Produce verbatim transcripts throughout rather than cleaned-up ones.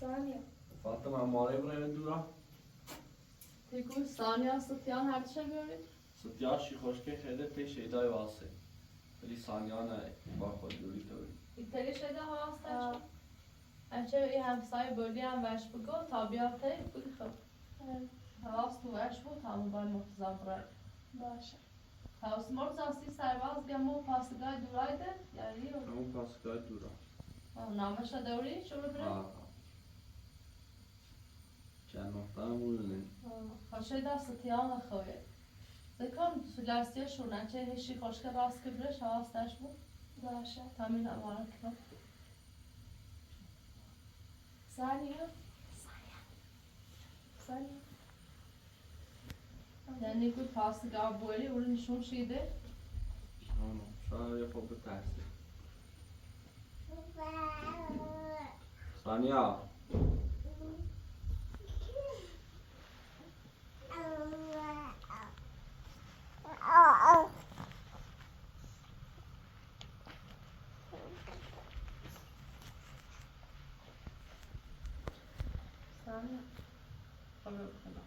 Fatma, مارای برای دورا؟ تکو ثانیه ستیان هر چه بیاری؟ ستیان شی خوشکه خیلی تی شیدا یواسی. ولی ثانیه نه با خود دوری تو. ایتالی شیدا هواستش؟ آه. اچه ای همسایه بردی هم وش بگو تا بیا تی بگو خب. آه. هواست تو وش بگو تا مو بای مرتضی برای. باشه. Tavsmor zasti serbaz gamo pasgay duraydı, yani yok. Tamam, pasgay dura. Ha, namesha dawri, şunu bırak. Ha, ha. Çanoktan vurulun. Ha, ha, şey da ستیان خویه. Zekon, sulastiye şuna, çe heşi hoşka rast kıbrış, ha, staş bu. Başa. Tamam, ama. Saniye. Saniye. یعنی گفت پاسگاه بولی اون نشون شیده. Tamam, şu an yapabilir tersi. Saniye. Saniye. Tamam, tamam.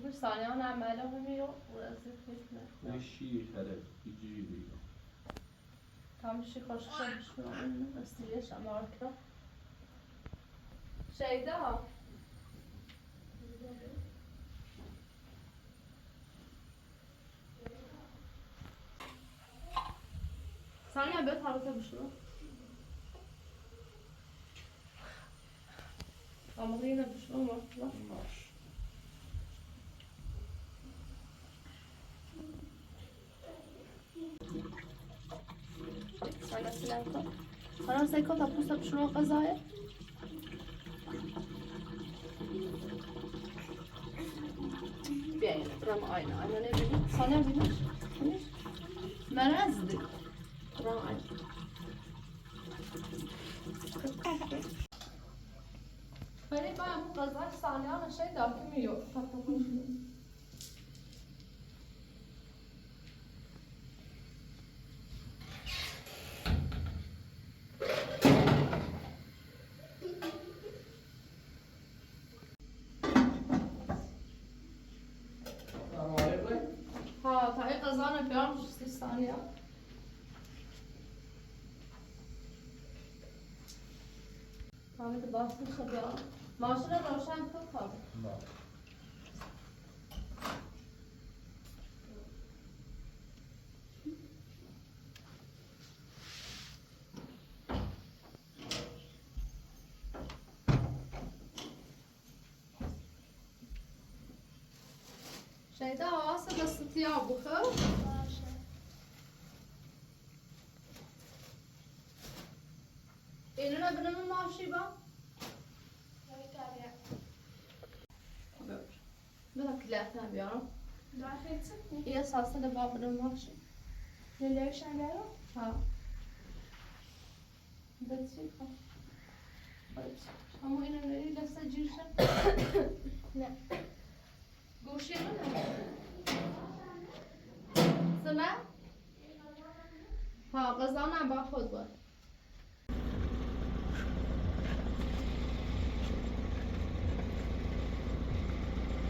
Bu saniye ona amele olmuyor. Burası bitme. Bu şiir hele, bir cüyüyor. Tam şu hoş konuşma. Nasıl yaşamak yok. Şeyda. Saniye, ben tarifte bir şey. Ama yine bir şey olmaz. Var. Sana silah koy. Sana sen koy, tapus, tapus, şunu kazaya. Bien, buram aynı. Aynı ne bileyim? Sana bileyim. Merazdı. Buram aynı. Hani ben bu kazak saniye şey de akımı yok. Ha, ta e kazana piyan sistan ya. Tanrı da basmış ya. Maaşına roşan çok kaldı. Şeyda, havası da sıtıyor bu kız. Elini öpüne mi maaşı bak? Bırak, ileriden bir yorum. Daha geçsin mi? İyi, salsa da bak, bunun maaşı. Ne dersen ya? Ha. Betsi. Ama inanın, nasıl girişim? Ne? Goşe mi? Sana? Ha, kazana bak, hozbar.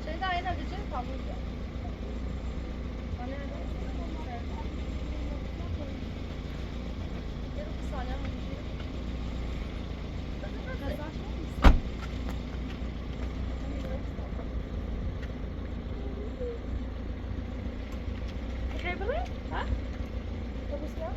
Şeyda, yine bir şey kalmış ya. Bana ne? Yürü bir saniye. Kazak mı? Şey, bu ne? Ha? Kapısı ya?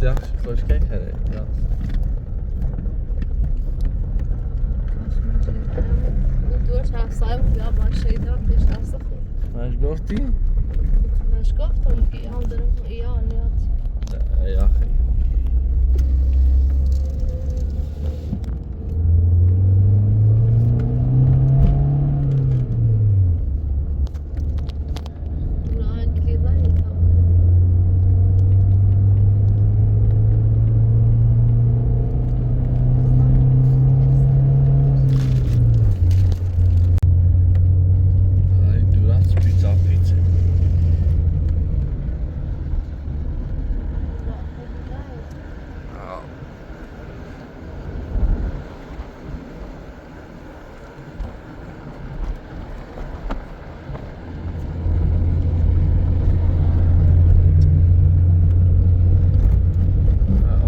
Yaxşı, xoş gəl, hərə. Yaxşı. Dur, sen sayın, ya, ben şeyden, işte, Maşkovti? Maşkovti, ya, ya, ya. Yaxşı. Ai, durați pizza, pizza.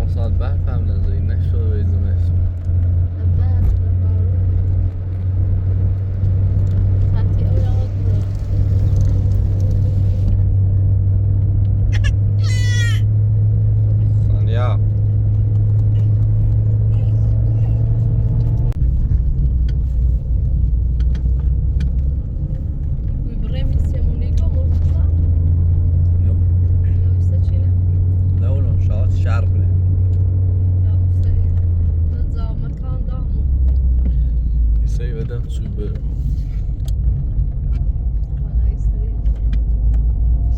Onsdag bær family, så i next show is the next. Sanja. Io vorrei insieme un amico, molto fa. No. L'ho vista al cinema. No, non so, Charlie. No, sei. Non so, ma quando amo. Isso aí vai dar super. Voilà, isso aí.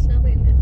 Charlie, né?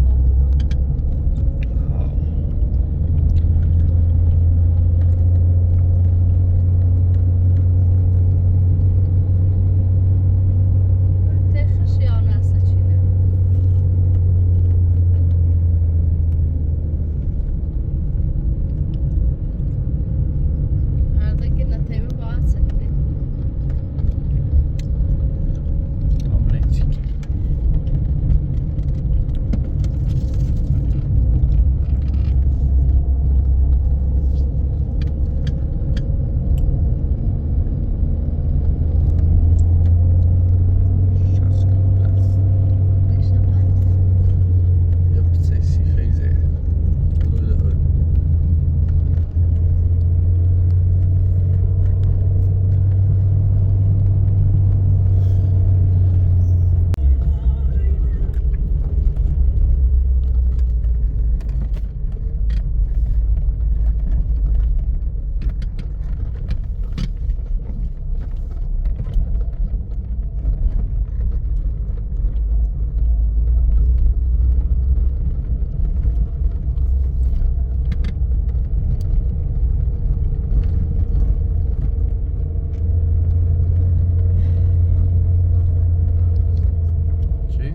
Sì.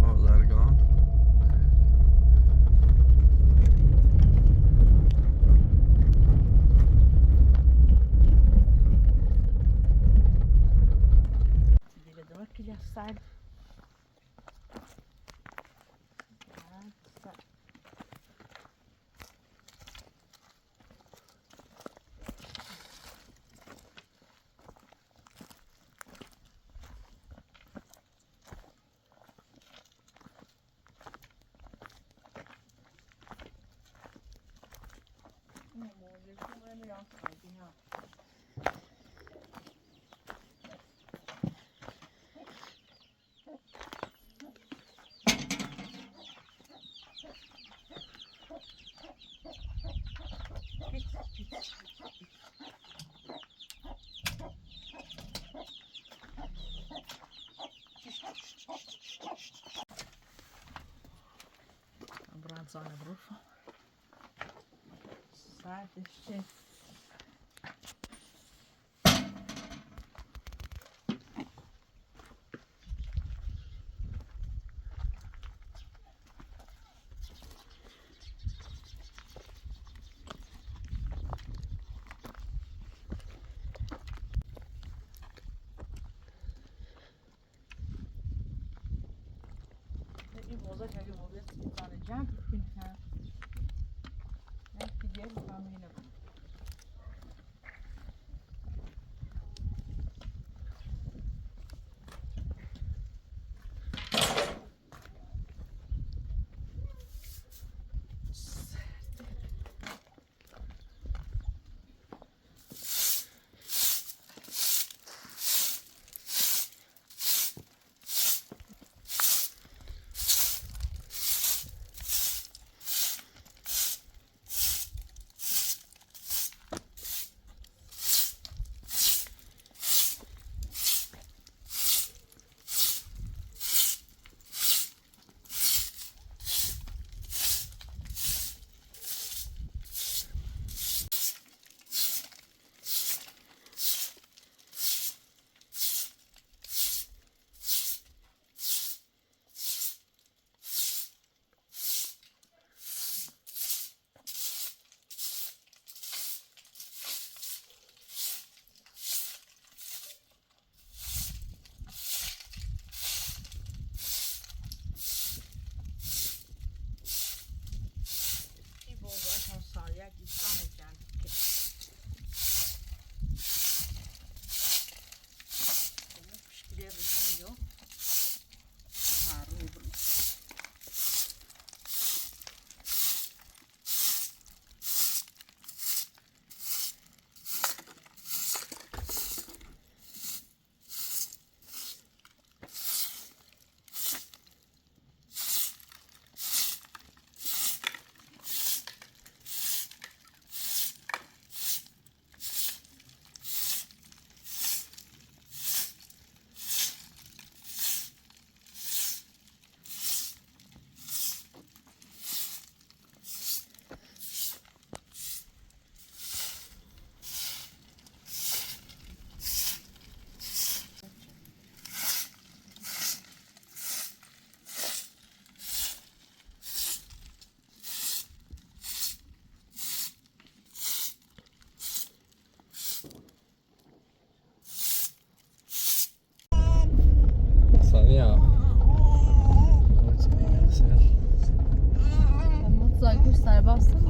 Vamos a dar go. Dire dove che gli assai. Bronzana brufa. Sade,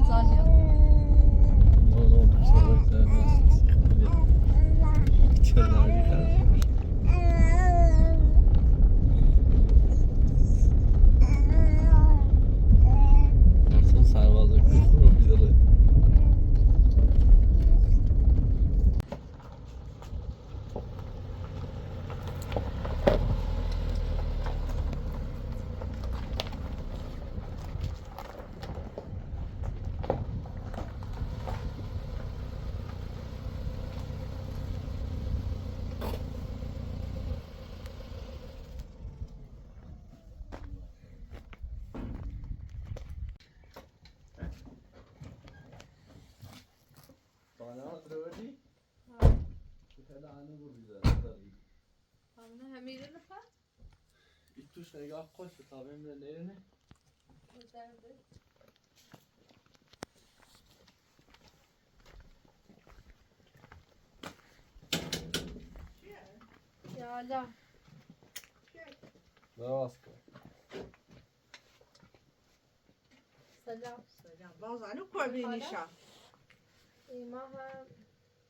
Zalya. No, no, bir şey yok, sen nasıl? Hadi. Sen daha bir karar ver. Baksana, serbazlık kısmı bir de. Bana drødi. Şu kadar anı bu güzel. Anne, Hemire ne fa? İttus ne gak koy şu tabim ne ne? Güzeldi. Ya la. Ne vaska? Selam. Selam. Bazı anı koy bir nişan. İma ha.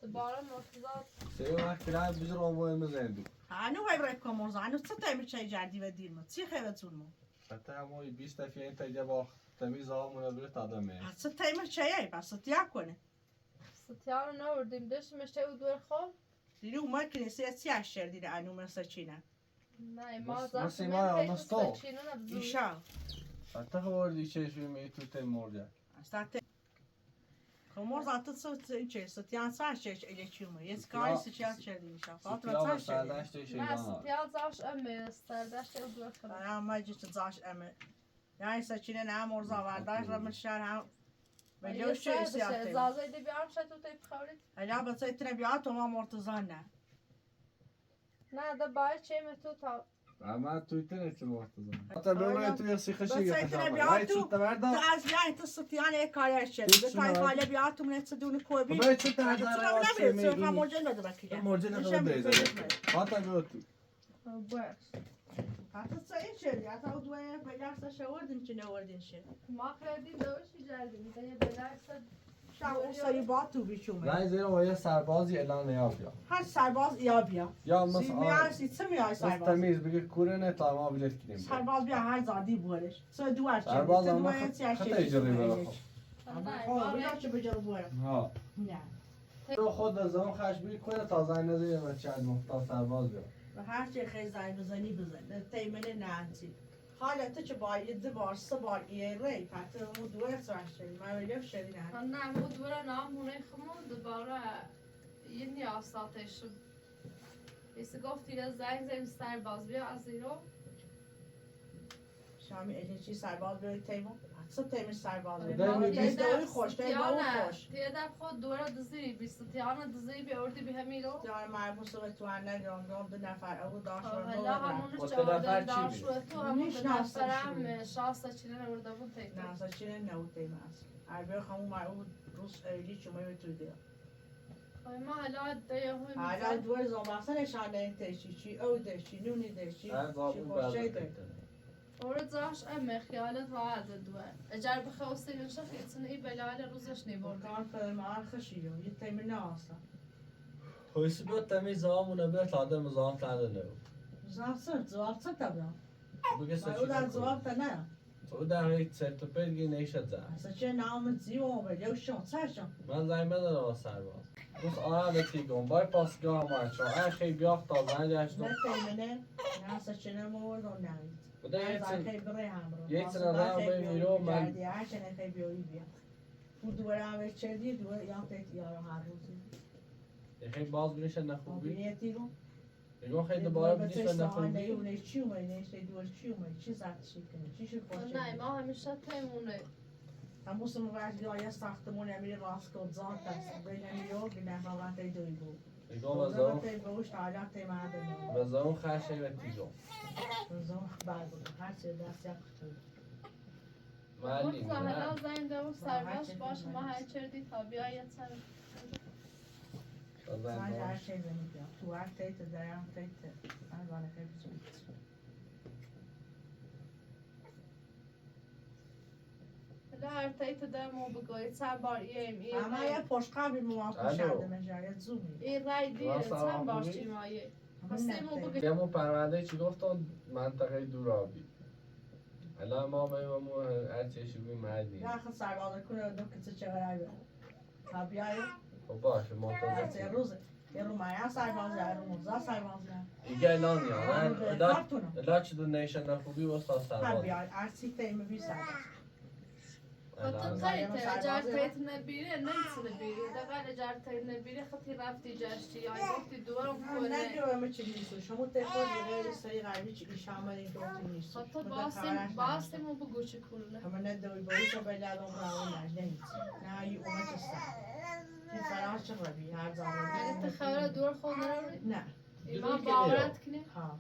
Dubara Murtaza. Selam, akira, biz romoyimiz endi. Hanı vay bırak komor, hanı çıtayım çay jardi ve dirmi. Çıkhe ve zulmu. Hatta ama bir işte fiyen tayca bak. Temiz almına bir tadım ya. Ha, çıtayım çay ay, bas ya kone. Sıtyan ne vurdum, dış meşte udver xo. Dili uma kinesi ya çiyaşer dili anı mesela çina. Nei, ma Mas- zahmet mas ima men ama tek stå. Saçını da düzgün. İşa. Hatta var diye şey şu metu tem orada. State. Komor zaten sıt içe, sıtyan sa şey ele çiğme. Yes kari sıtyan şey inşallah. Fatma sa şey. Sardar şey şey Ne, ama. Sıtyan zaş eme, Sardar şey udver xo. Ay ama ciddi zaş eme. Yani saçını ne mor zavardaş ramışlar ha. Böyle şey şey. Zaza de bir amşa tu tep xavrit. Ela bas etine bir at ama mortuzan ne. Na da bay çeme tu ta. Ama tu tene çim mortuzan. Hatta böyle tu ya sıkı şey. Bas etine bir at tu. Ay, çıtta ver da. Az yani tu sıtyan e kare şey. Bir kay hale bir at umne tu dunu koy bir. Ama çıtta ver da. Ama moje ne de bakile. Moje ne de. Hatta böyle tu. Buyur. Hatta sayın şey ya, ta udvaya belasa şavurdin çine vurdin şey. Ma kredin de hoş geldim. De belasa. Şa o sayı batu biçume. Zay zero ya serbaz ya lan ne yapıyor? Ha serbaz ya biya. Ya nasıl? Simi ay sitsimi ay serbaz. Temiz bir kurene tamam bilet kilim. Serbaz biya her zadi bu eş. Soy duvar çevir. Serbaz ama kata icari ver. Ama o bir açı beceri bu eş. Ha. Ne? تو خود از اون خش بی کنه تا زنگ نزنی و چند مختار سرباز بیاد. و هر چی خیلی زنگ بزنی بزن. تیمنه نه چی. حالا تو چه با یه دو بار، سه بار یه ری، پس اون دو ساعت شد. ما ولی شدی نه. نه، مو دوره نام مونه خمو دوباره یه نیاسته شد. ایسه گفت یه زنگ زنی سرباز بیا از ایرو. Şamî elê çî serbaz bê teymo. Çi teymiş serbaz bê? Dayı, ma dayı, dayı, dayı, dayı, hoş, dayı, dayı, hoş. Tê de xo dora dizî bî, Stiyana dizî bî, ordî bî hemî ro. Stiyana ma bu sebe tu anne ron ron du nefer, ew daş ron ron. Hela hamun çawa daş ro tu, hamun du nefer am, şahsa çîne orada bu teyto. Na, sa çîne ne u teyme asli. Erbê hamun ma u rus evlî çume ve tu de. Ay ma hela dayı hoy. Hela dua zon basane şane te çî, çî ew de çî, nûnî de çî, çî hoşey de. Ora caş eme xiyalê vade due. Ecer bi xewsê min şex, îçin î belale rûzeş nêborde. Kan fehme arxeşî yo, yê teymi ne asa. Hoysi bê temî zam û nebê tade mi zam tade ne. Zam sir, zam sir tabi. Bige se. Ay, o da zam te ne. O da hey çerto pergi neyşe za. Sa çe nam zî o be, lew şon, sa şon. Men zayme de o serbaz. Bus ara ve tîgon, bypass gama ço. Ay xey biyax ta zan yaşto. Ne teymine, na sa çe ne mo do ne. Bu da yetsin. Yetsin adam be miro men. Her çene key biyo ibiya. Bu duvara ve çedi, duvara yan tet yaro harruzi. E, hep baz bir şey ne kubi. Niyeti bu. E, yok, hep de baz bir şey ne kubi. Ne yune çiu me, ne işte duvar çiu me, çi zat şikne, çi şi koşe. Nay, ma hemişe temune. Tam bu sınıf var diyor ya, sahtım onu emiri rahatsız olacak. Ben emiri yok, bir ne falan te duygu. Ego, mas eu. Mas eu um racha e veti go. Mas eu um racha e veti go. Malim. Hela zayn de serbaş baş ma her çerdi tabiya yetsen. Zayn her şey beni ya. Tu var teyte, dayan teyte. Ay bana hep zor. در تایید دارم و بگوید چند بار یه می‌گه. همه یه پشتقابی موافق شده من جای زومی. این رای دیگه چند بار شما یه. پس این مو بگوید. یه مو پرونده چی گفتن؟ منطقهٔ دورابی. الان ما به مو هر چی شو بی مردی. نه خود سربازه کنه دو کسی چه برای. ها بیایم. خب باشه، منتظر. هر سه روزه. یه رو مایا سرباز، یه رو موزا سرباز، نه. دیگه الان یا، من الا، الا چی دو نیشن نخوبی و سا سرباز. ها بیایم، هر سی تیم بی سرباز. خطر تایت، اجار تایت نبیره، نمی‌تونه بیره. دقیقاً اجار تایت نبیره، خطی رفتی جشتی، یا گفتی دورم کنه. نه، دورم چی نیست. شما ته خود یه غیر سری غیبی چی ایشامه این گفتی نیست. خطر باسم، باسم و بگو چی کنه. همه نه دوی بایی تو بلا دم راو نه، نه هیچ. نه، یه اومد است. این فرار چه روی، هر زمان. یعنی تو خبر دور خود نروی؟ نه. ایمان باورت کنی؟ ها.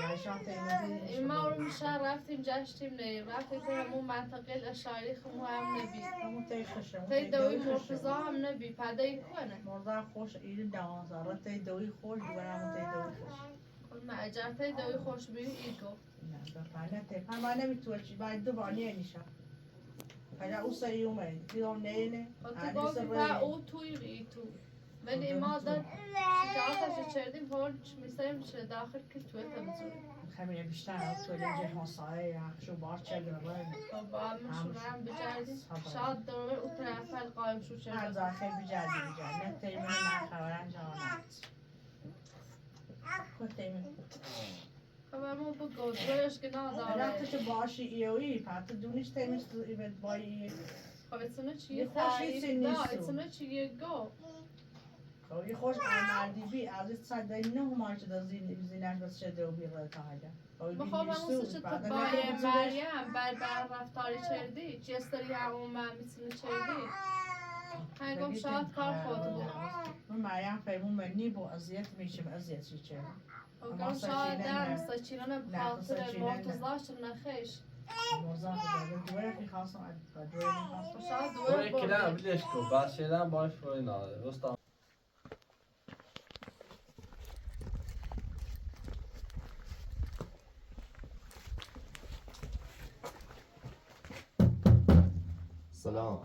جایشان تیمدی. ایمان رو میشه رفتیم جشتیم نه. رفتیم تو همون منطقه الاشاری خمو هم نبی. همون تی خشم. تی دوی مرتضا هم نبی. پدای کنه. مرتضا خوش ایل دوازده. تی دوی خوش، دوباره همون تی دوی خوش. کل ما اجار تی دوی خوش بی ایگو. نه، به پنه تی. پنه نمی‌تونه چی. باید دو بانی نیشه. حالا او سه یومه، دیگه نه‌ینه. خب تو گفتی و او توی ری تو. ولی ما داد شکایتش کردیم، حال می‌سیم چه داخل که توی تلویزیون. خمیره بیشتر از توی جه همسایه یا شو بار چه گربه. خب با من شما هم بجردیم. شاید دور او طرف قایم شو چه. هر جا خیلی بجردی بجردی. نه تیمه نه خبرن جانت. کتیمه. خب اما بگو، دویش که نداره. وقتی که باشی ایوی، پس تو دونیش تمیز تو ایوت بایی. خب اتسونه چیه؟ یه خوشی تعریف چی نه، نیست. اتسونه چیه گو. خب یه خوش آمدی بی، از این صد نه ماه شده زین-، زینش بس شده و بیغه تا حالا. خب بخواب بیست همون سه چه بعد تبایه نمی‌تونه مریم، بر بر رفتاری چردی، چی استری همون من می‌تونه چردی. هنگام شاید کار خود بود. من مریم فهمون من نی با اذیت می‌شم، اذیت چی چه. و گم شاید دم سچینان بخاطر مرتضاش نخش. مرتضا بخاطر دوره کی خواستم، دوره نخواستم. شاید دوره دوره کلا بردی. بیلش کو، بس شدن باش روی ناده. رستم. سلام.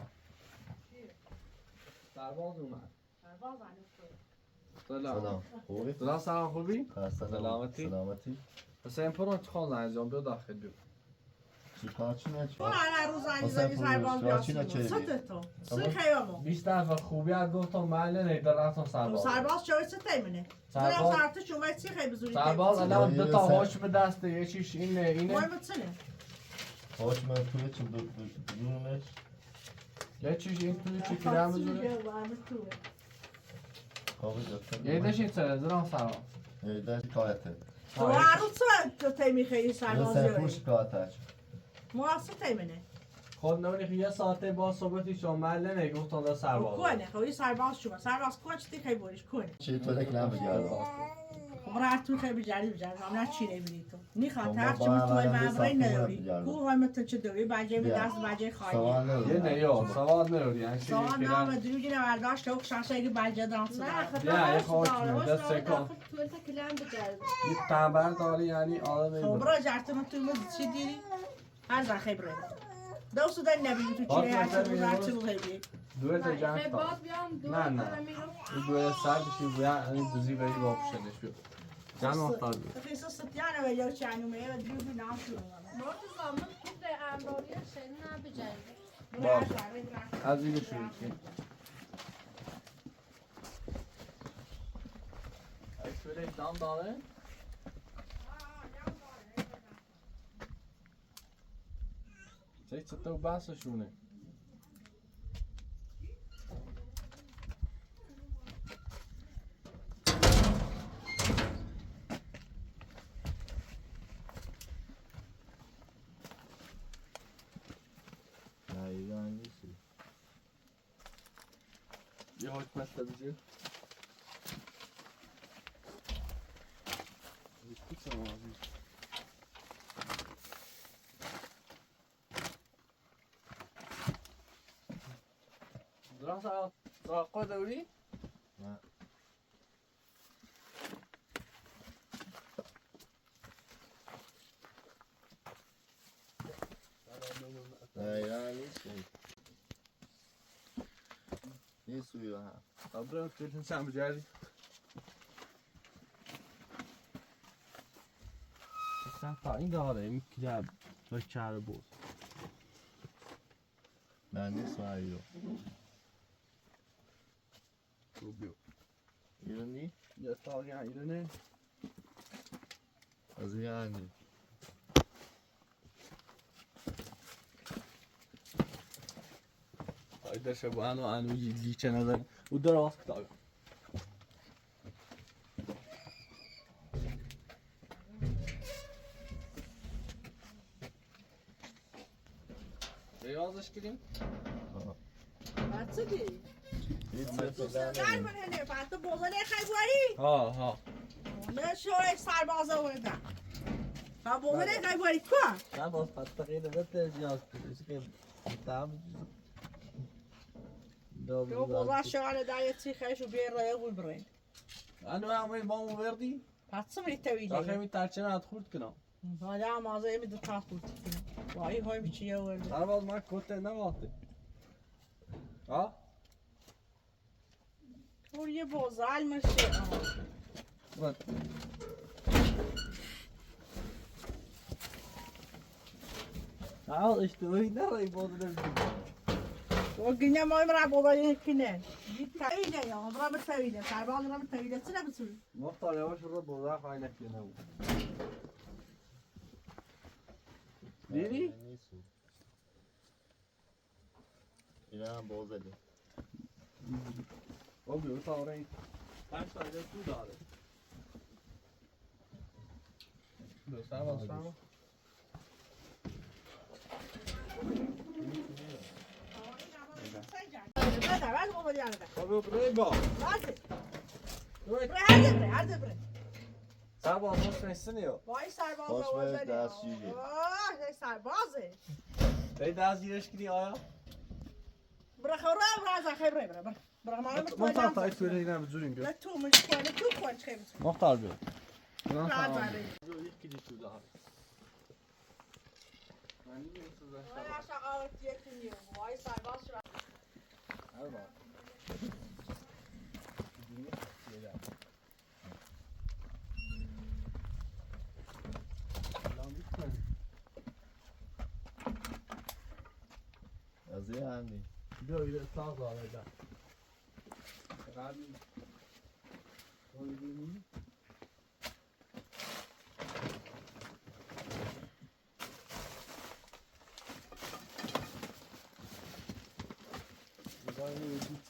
سرباز اومد. سلام. سلام. خوبی؟ سلام، سلام، خوبی؟ ها، سلام. سلامتی؟ سلامتی. حسین پرو چی خواهد انجام بیا داخل بیا. چی کار چی نه چی؟ تو هر روز زنگ حسین زنی پرو، سرباز چی بیاستی. نه چی؟ ست تو. سه خیابون. بیست دفعه خوبی ها گفتم من نه، نه، در رفتم سرباز. سرباز چه چه تیمونه؟ سرباز. سرباز تو شما چی خیلی بزرگی سرباز تیمونه؟ الان دو تا حکم دسته، یه چیش اینه، اینه. مهم چنه؟ حکم توی چی دو-، دو-، دونش؟ یه چیش این توی چی کلمه داره؟ یه دشین چه، زران سلام. یه دشین کایته. تو هر روز تو تیمی خیلی سرباز یه یاری. سرپوش کایته. ما اصلا تیمونه. خود نمونی که یه ساعته با صحبتی شما محله نگفت تا سرباز. کنه، خب یه سرباز شما. سرباز کوچ تی خیلی بوریش کنه. چی تو رکلام بگردم. خب را تو خیلی بجاری بجاری. هم نه چی نمی‌بینی تو. می‌خواد هر چی تو مبرای نداری. کو هم تو چه داری؟ بجای به دست بجای خواهی. یه نه یا، سواد نداری. یعنی چی سواد نه، دروگی نه برداشت، تو شانس اگه بجای دانس نه، نه، یه خواهش می‌کنم. دست سکان. تو تا کلام بجاری. یه تبر داری، یعنی آدم خب برای جرت من تو مز چی دیری؟ هر زن خیلی برای. دو سو دن نبی تو چی هر چی روز هر چی روز هی. دوی تا جان. خیلی باد بیام، دو نه، نه. این دوی سر بشی بویا، این دوزی بری با پشتش بیا. جان وقت دار بیا. خیلی سو ستیانه و یا چانو می و دو دو نام شو. مرتضی من خوب به امراری شن نبجاری. باش. از این شروع کنیم. شوره دام داره. چه چطور بحثشونه؟ نه، ایران نیستی. یه حکمت بده. دراسا توقع داری؟ نه. نه، ایران نیست. Isso, Johan. Tá branco, ele não sabe de ali. Tá, tá, ainda olha, é muito criado. Vai tirar o bolso. Não, isso aí, ó. Subiu. Irani? Já tá, já, Irani. Aziani. Ay da shabano anu lichana da. Udar waqt. Beyaz aşkım. Açık. Hiç Sen yapacağım. Sen var mı hele? Fatı bolana kaybari. Ha ha. Ne şu ek sarbaza orada. Ha bolana kaybari kwa. Tamam, patlayın da yaz. Tamam. Yo bola şu ara da yetişi şu bir yere vurbrayın. Anu ama mamu verdi. Patsım ite bile. Akşam bir tarçına at kurt kına. Hala mağaza emi de ta kurt kına. Vay hoy bir şey oldu. Sarbaza mak kote ne vakti? Ha? Oraya bozalmış şey. Bak. Al işte oynar ay bozulur. O güne moy mra bola yekine. Bir ta öyle ya, bra bir ta öyle. Sarbaza bra bir ta öyle. Sıra bir sürü. Muhtar yavaş orada boza kaynak yine bu. Dili? İnan boz edin. Olmuyor, tamam, orayı. Kaç tane su da alır? Dur, sağ ol, sağ ol. Tabii, buraya bak. Hadi. Evet. Buraya, hadi buraya, hadi buraya. Sarbaza hoş versin ya. Vay sarbaza. Hoş ver, ders yürü. Vay sarbaza. Ey, ders yürüyüş gidiyor ya. Bırak oraya, bırak, bırak, bırak, bırak. Bırak, bırak, bırak. Muhtar, tay söyle yine bir durun gör. La tu, mu, la tu, kuan, çekim. Muhtar bir. Bırak, bırak. Yok, ilk gidiş şurada abi. Ben niye size? Vay aşağı alıp diye tünüyor. Vay sarbaza. Al bak. Gidiyor. Şöyle. Yazı yani. Böyle sağ ol abi. Abi. Koyduğunu.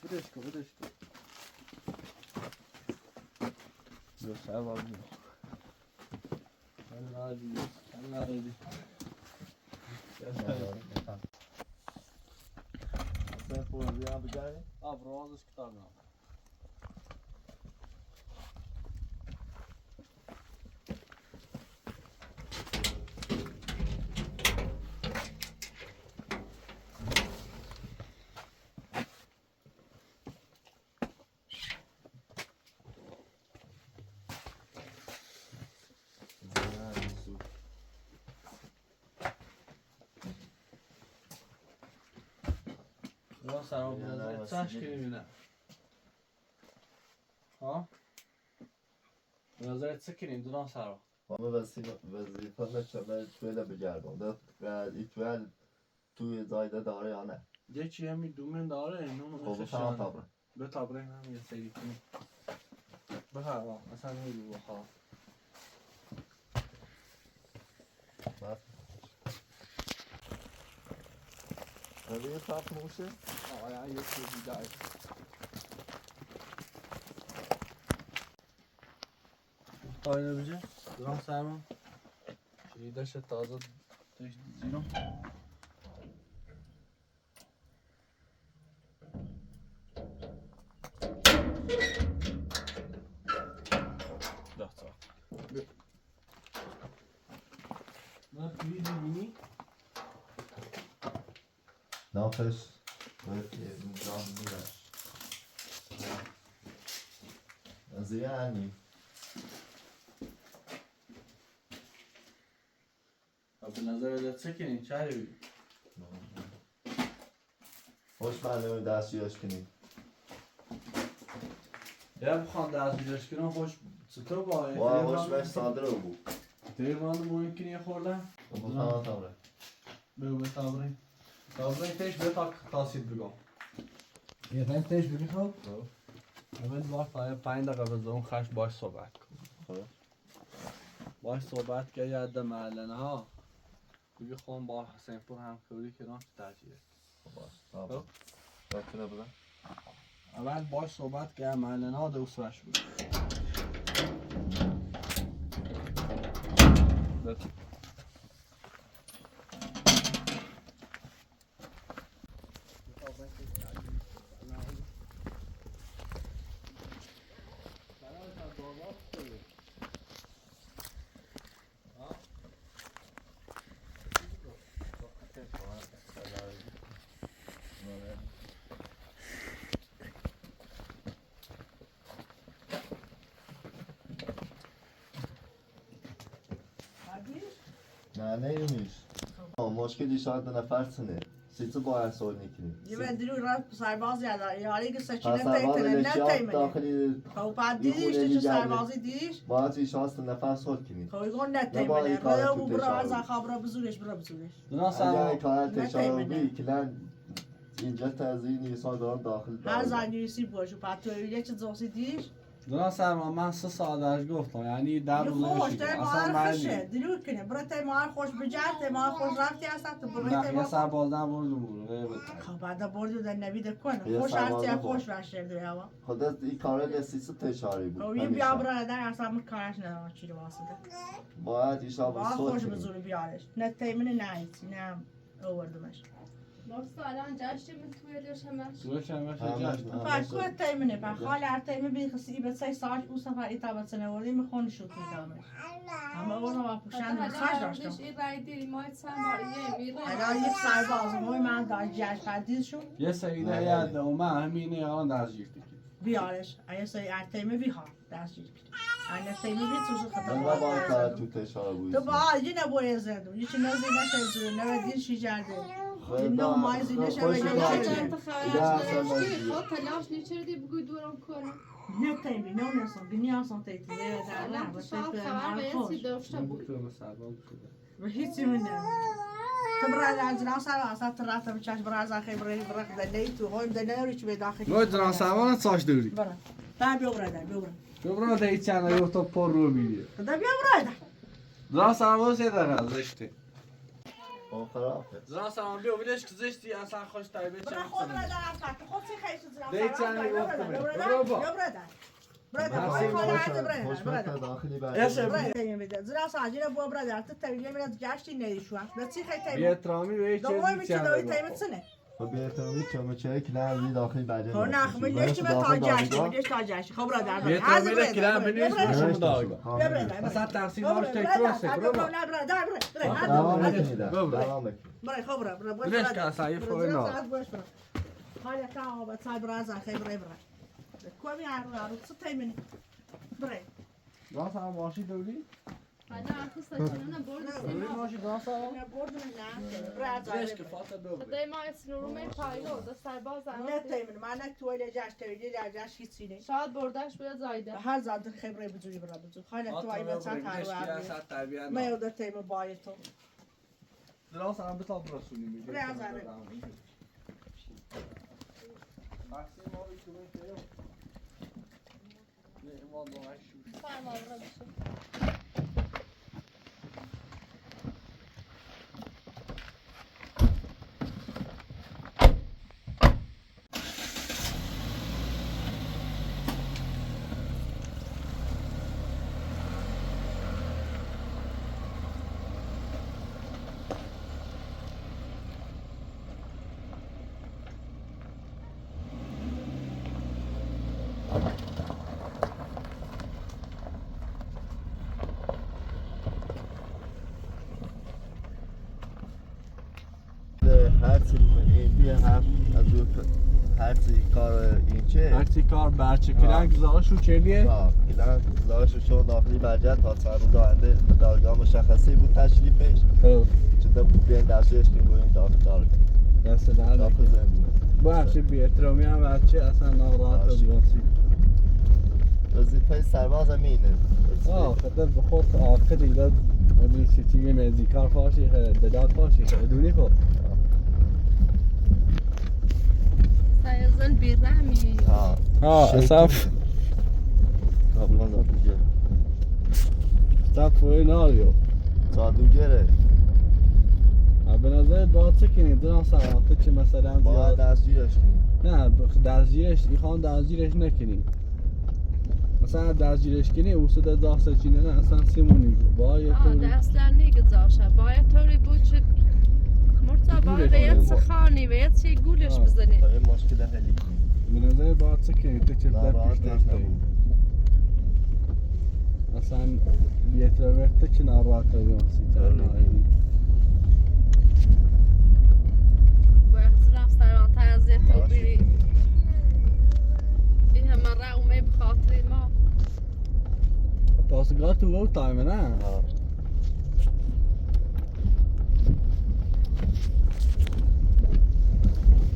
Fresco, fresco. Deus, salva o meu. Caralho, caralho. Sen bu bir abi gel. Abi, razı çıkar mı? Nasıl abi? Biraz daha çaş gibi mi ne? Ha? Biraz daha sıkın, dur nasıl abi? Ama vazife, vazife ne çömel şöyle bir yer oldu. Ve itfel tu zayda dare yani. Geç yemi dumen dare, no mu. Komutan şaşan. Tabi. Be tabi, ne mi yeseydi. Be ha, va, sen ne bu ha. Bak. Nereye satmışsın? Aa, ya, yok, yok, bir daha. Muhtar, ne bize? Duran Serman. Şeyi de şey taze. Zino. Dah, tamam. Bak, bir de mini. Nefes. Belki imkanı var. Nasıl yani? Abi, nazar öyle çekin, çağırıyor. Hoş geldin, daha su hoş geldin. یا بخوام دستگیرش کنم، خوش چطور با وای، خوش احترام. به صادر او بود. دیگه من ممکنه یه خورده. بابا، تمام، تمام. بگو، تمام. تمام، تش به تا-، تاثیر بگم. یه تن تش بگی خب. خب. اول وقت آیا پنج دقیقه به زون خش باش صحبت کن. خب. باش صحبت که یاد معلنه ها. بگی خون با حسین پور هم کوری کنم چه تاثیره. خب، باش. خب. باش، چرا بزن؟ اول باش صحبت که معلنه ها دوست باش بود. بس. نه، نه، نیست. آه، مشکل ایشان دو نفر سنه. سیتی با احسان نکنی. یه من دیرو را سرباز یاد، یاری که سچینه تیمنه، نه تیمنه. داخلی خب، بعد دیدیش، تو چه سربازی دیدیش؟ باید ایشان دو نفر سال کنی. خب، ایگون نه تیمنه. خب، برا از خبر بزرگش، برا بزرگش. درست اگر کار تشاوی کلن اینجا تزیین ایسا دارم داخل. هر زنگی سی باشه، پتو یه چه زوسی دیش؟ درست سرما، من سه ساعت درش گفتم، یعنی در روز خوش، تای ما هر خشه، دلو کنه، برای تای ما هر خوش بجرد، تای ما هر خوش رفتی هستن، تو برای تای ما سرباز نبردم برو، غیبت. خب، بعد بردو در نبی ده کنه. خوش هستی، خوش وشتر دوی هوا. خدا این کاره لسیسه تشاری بود. خب، این بیا برای در اصلا من کارش ندارم، چی رو واسه ده. باید ایشا با خوش بزرگ بیارش. نه تیمنه نه ایتی، نه. آوردمش. درست الان جشن من توی داشتمش. توی داشتمش، جشن. پس کوه تیمنه، پس خاله ار تیمه بی خسی به سه ساعت او سفر ایتا بچه نوردی، من خون شد می‌دمش. اما او رو پوشن مساج داشتم. این رای دیری، ما چند بار یه می‌ره. الان یک سرباز، موی من دا جشن پردیز شد. یه سری ده یاد اومه، همینه الان دستگیر دیگه. بیارش، یه سری ار تیمه بی ها. دستگیر کرد. آنه تیمی بی تو خطا. من با کار تو تشار بود. تو با یه نبوی زدو. یه چی نزی نشه زو، نه دین شی جرده. نه مای زی نشه. خود تلاش نکردی، خود تلاش نکردی بگو دورم کنه. نه تیمی، نه نسان، بنی آسان تیتی. نه، نه، تو ساعت خبر به یه چی داشته بود. و هیچی من نه. تو برای از راسا، راسا تو راسا بچش برای از آخه برای برای دلی تو هم دلی رو چی به داخل. نو دراسا وان ساش دوری. برا. تا بیا برا، بیا برا. بیا برا، ده ایچانا یو تو پر رو بیدی. خدا بیا برا. دراسا وان سه دقیقه زشته. او خراب. دراسا وان بیا بیدش که زشتی اصلا خوش تایبه چند. برا خود را در اصلا، خود سی خیش دراسا. ده ایچانا یو تو پر. برا، برا. بیا برا. برادر، خاله، برادر، برادر. خوشبخت داخلی برادر. برادر، می‌ده. زیرا ساجی را بو برادر، تو تبیه می‌ره جشتی نیشوا. بسی خیلی تبیه. بی‌احترامی به هیچ چیزی. دومی چی دوی تبیه چنه؟ خب بی‌احترامی چه، چه کلامی داخلی برادر. خب نه، خب می‌لش به تا جشتی، می‌لش تا جشتی. خب برادر، بی‌احترامی کلامی نیست، برادر. شما داغی. برادر. مثلا تقصیر داشت، تکرار سه، برادر. برادر، برادر. داوام بکنید، داوام بکنید. برای خب برادر، برادر. بی‌احترامی فوری نه. حالا تا آبا تا برادر، خیلی برادر. کومی آرو آرو چه تیمنی؟ برای. راست هم ماشی دوری؟ حالا آخه ساچینه برد. دوری ماشی راست هم. نه برد نه. برای. بیش که فاطمه دوری. خدای ما اسنو رو می پایو، ده سرباز نه تیمنی، من نه توی لجاش توی لجاش هیچی نه. شاید بردش بیاد زایده. هر زاد خبره بزوری برا بزو. حالا تو ای بچه تارو آرو. من او ده تیم بای تو. دراسا هم بتا برسونیم. برای از آره. تقسیم ما بیتونه که نه، ما دو هشت. سلام، برو بشین. هرچی می‌گی هم از اون هرچی کار این چه؟ هرچی کار بچه کلنگ زاش و چلیه؟ آه، کلنگ زاش و چون داخلی بجت تا چند روز آینده به دادگاه مشخصی بود تشریفش. خب. چه تا بود بیان دستش کنگوین داخل دارگ. دست درد نکنه. ببخشید، بی‌احترامی هم بچه اصلاً ناراحت از باسی. وظیفهٔ سرباز همینه. آه، خدمت به خود آخری داد. همین چیزی مزی کار فاشی، خدمت داد فاشی، خدمت دونی خود. سیزن بیرمی. ها. ها، شیطان. اصف. قبلاً زدی. Stop for an audio. جادوگره. ها، به نظرت باید چه کنی؟ دو نفر وقتی که مثلاً باید زیاد دستگیرش کنی. نه، بخ-، دستگیرش، می‌خوام دستگیرش نکنی. مثلاً دستگیرش کنی، او سه دست چینه نه، اصلاً سیمونی. باید آه، تو ده اصلاً نیگه زاشه. باید تو ری بوچه مرتا باید دورش به یه کنی. سخانی، به یه چی گولش آه. بزنی. آه، این مشکل حلی. به نظر باید چه کنی؟ تو چه در ناراحت پیش نکنی. نکنی. اصلاً یه ترمت که ناراحت نمی‌شی. آره. باید رفت در آن تعذیت و باشه. بیری. این همه را اومه به خاطر ما. پاسگاه تو گفت تایم نه؟ آه.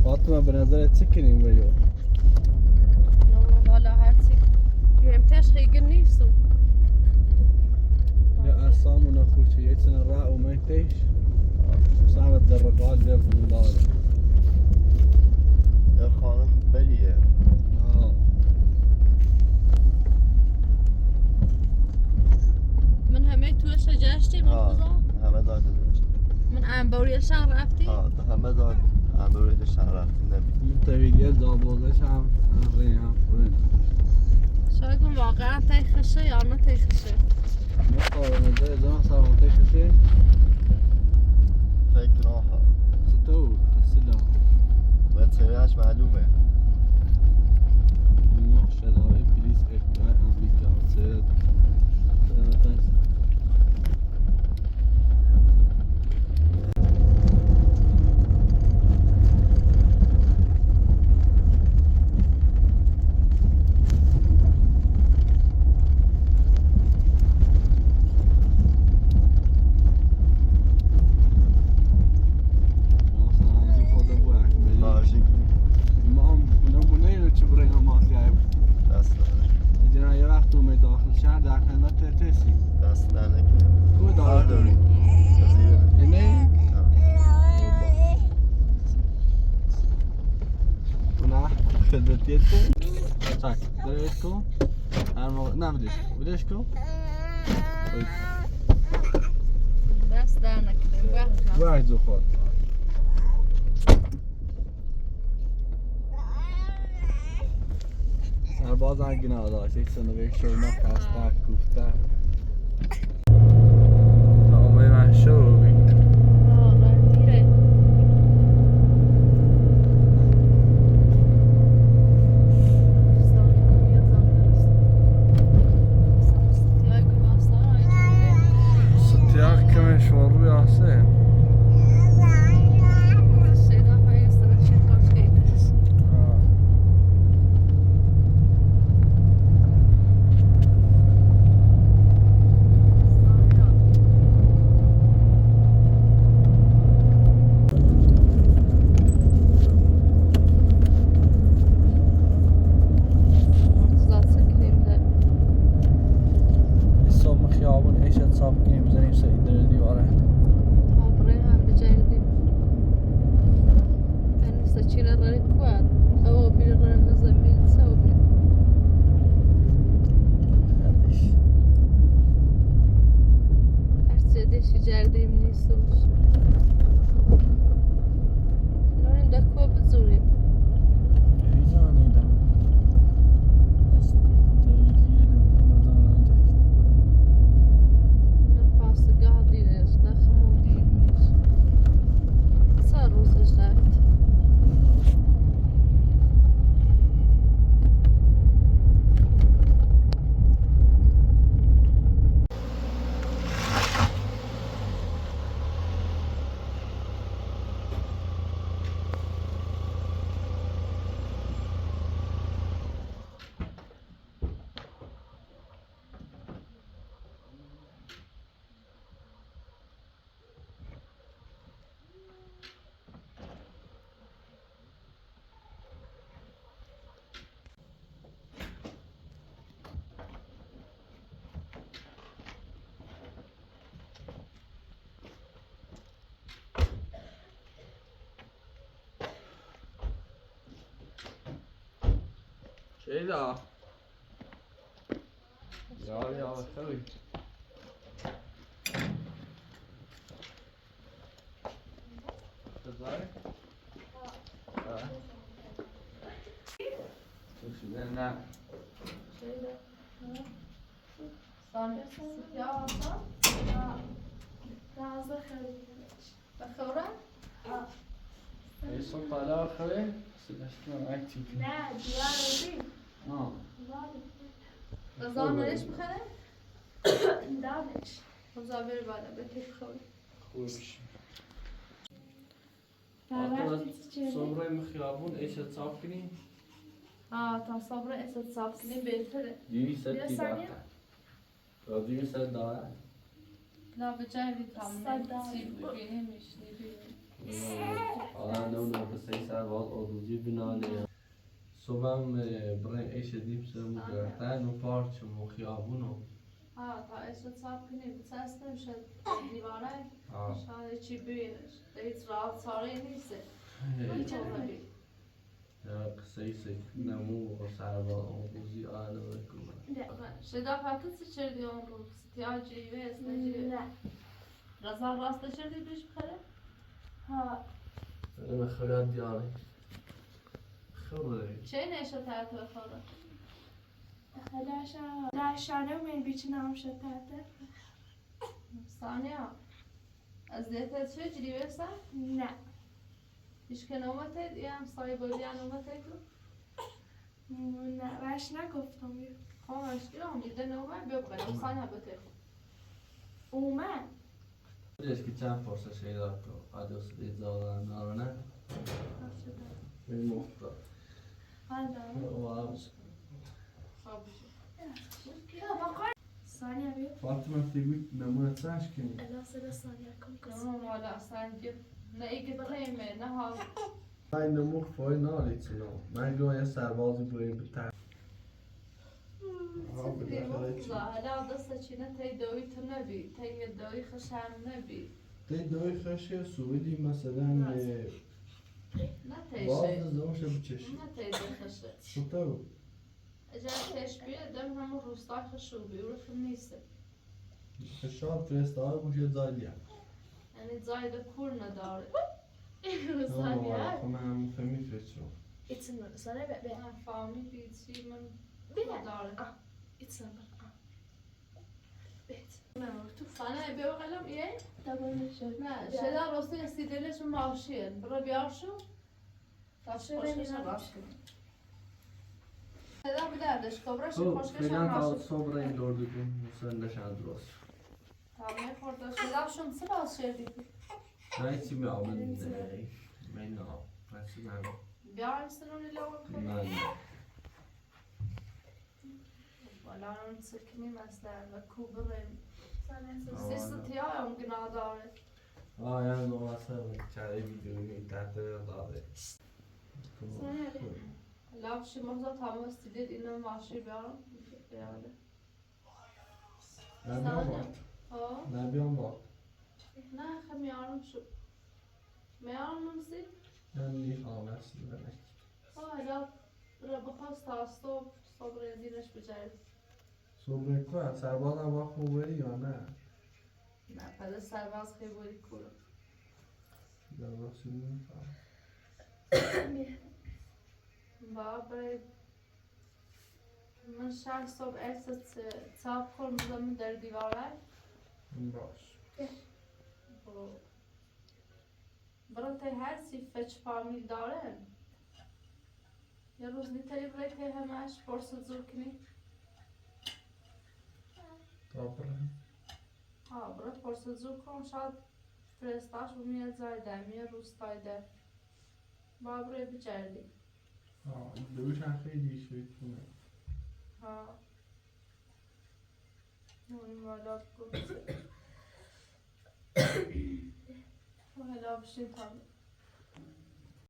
فاطمه، به نظرت چی کنیم بگو؟ نه، والا هر چی. یه امتش خیلی نیست. یا اصلا اونا خوش یه چنه را اومه تیش. صعبت در رقال جاب من بالا. یا خانم بریه. آه. من همه تو شجشتی آه، مرتضی؟ همه دار گذشت. من انباری شهر رفتی؟ آه، همه دار انباری شهر رفتی نبی. من تویلیه زابوزش هم، هم ری هم فرین. شاید من واقعاً تای خشه یا نه تای خشه؟ مقارنه ده، جان سلام تای خشه؟ فکر راحت. چطور؟ اصلا. و چهره‌اش معلومه. ما شداری پلیس افتار آمریکا. سیرت. سیرت. شهر در خدمت تسی. دست در نکنه. کو داره؟ کار داری؟ اینه؟ ها. نه، خدمت تو. تاک، درش کو. هر موقع، نه، بدش کو. بدش کو. دست در نکنه. وقت جو خود. سرباز گناه داشت، یک سنوی شما خسته کوفته. تا آقای محشوبی. آه، دیره. ستیاق کمش و روی آسه. آه. Hej då. Ja, ja, hej. Det där. Ja. Hur ser den där? Sen, ja, så. Ja. Ja, så kan vi. بخورة؟ آه. ايش صوت على اخره؟ بس الاشكال معك تيجي. لا، ديار البيت. اه. غزالنا ليش بخير؟ دانش. غزال بير بعد، بتي بخير. خوش. تعرفت تشتري؟ صبري مخيابون، ايش تصابكني؟ اه، تا صبري ايش تصابكني بيتر. دي ست بقى. رادیو سر دارد. لا، بجای وی تامین. سر دارد. چی ببینیم، ایش نبینیم. آه، نه، نه، بس ای سر باز آدوزی بنانه. صبحم، اه، برای ایش دیپ سر مو گرفتن و پارچ مو خیابونو. ها، تا ایش چاپ کنی، بچستم شد دیواره. آه. شاید چی بینش. هیچ راه چاره نیست. هی. هیچ راه. یا قسەی سک نەموو سەرباڵ ئەو ڕووزی ئالەوەکووە. شێدا پاتە چ چردی ئەو ڕووز؟ تیا جیوێ ئێستا جیوێ. نه. ڕەزا ڕاستە چردی پیش بخەرە؟ ها. ئەمە خەرات دیارە. خەڵێ. چێ نێشە تا تۆ خەڵە؟ لاشە، لاشانە من بیچ نام شتاتە. سانیا. ئەزێتە چێ جریوێسە؟ نه. هیچ کە نۆمەتێت یان سای بۆلیان نۆمەتێت و؟ نه، باش نگفتم. خۆ ئەشکرا ئەم دیدە نۆمە بێ بخەرە. سانیا بەتێ خۆ. ئومە. Acho que tinha força cheia da pro. Adeus, de zona, não, né? Ele morto. هذا. Wow. Saniye bir. Fatıma Figül, ben buna taş kim? Ela sıra saniye konkusu. Tamam, hala sen git. Ne iki tane, ne hal. Ay, ne mutlu, ne alıcı, no. Ben göğe serbazı buraya bir tane. Çi پێوەڵە، هەلا دەسە چینە تەی دەوی تو نەبی، تەی دەوی خەشان نەبی. تەی دەوی خەشێ سویدی مەسەلەن، ڕاست. ئێ، نە تەی باز شەی. دەزەوشە بچێش. نە تەی دەخەشە. شتەو. ئەجا تەش بیە دەم هەموو ڕووستای خەشوو بی، ورخم نیسە. خەشا فرێستاوە بوو ژێ زایدیە. یعنی زایدە کور نەداڕێ. Saniye. Tamam, tamam, femi feço. İçin sana be, be. Ha, fami biçi min. Be. Dare. Ah, için bak. Ah. Bet. Sana be o kalam iyi. Tamam, şey. Ne, şeyler olsun, istediğiniz mi maaşı? Bura bir arşu. Taş başka şey başka. Şeyler bir de, de, şkobra, şey başka şey maaşı. Sobra indordu gün, sen de şandros. Tamam, orada şeyler şum sıra şey dedi. Reisi mi aldın? Men no, reisi mi aldın? Bjarn sınırı ile bakın. Nein. Voilà, und so kimi mesela ve kuberim. Siz de ya, um, genau da. Aa, yani, o aslında çare videoyu internette yazdı. Lav şimdi orada tamam, sidir inanılmaz şey bir adam. Yani. Nabi Saniye. Amat. Ha? Nabi Amat. Ne, hem yarım şu. Meğer mısın? Ben ne habersin demek. Ha, ya, Rabbi hasta, stop, stop, rezil, iş becerdi. Sobra ku, serbazan vakfı veri ya ne? Ne, pede serbaz xêbûrî kûr. Ya bak şimdi. Babay, min şeş sob erse çap kor, min der dîvaray. Baş. Bu. Bira tey her çî feç famîl darin. Ya rûznî tey bira tey heme eş forsa zû kinî. Tabir. Ha, bira forsa zû kon şad firestaş û miye zayde, miye rûstayde. Ba bira bicerdî. Ha, dewişan xeylî şeklinde. Ha. Muhim hala bu. Hala bir şey kaldı.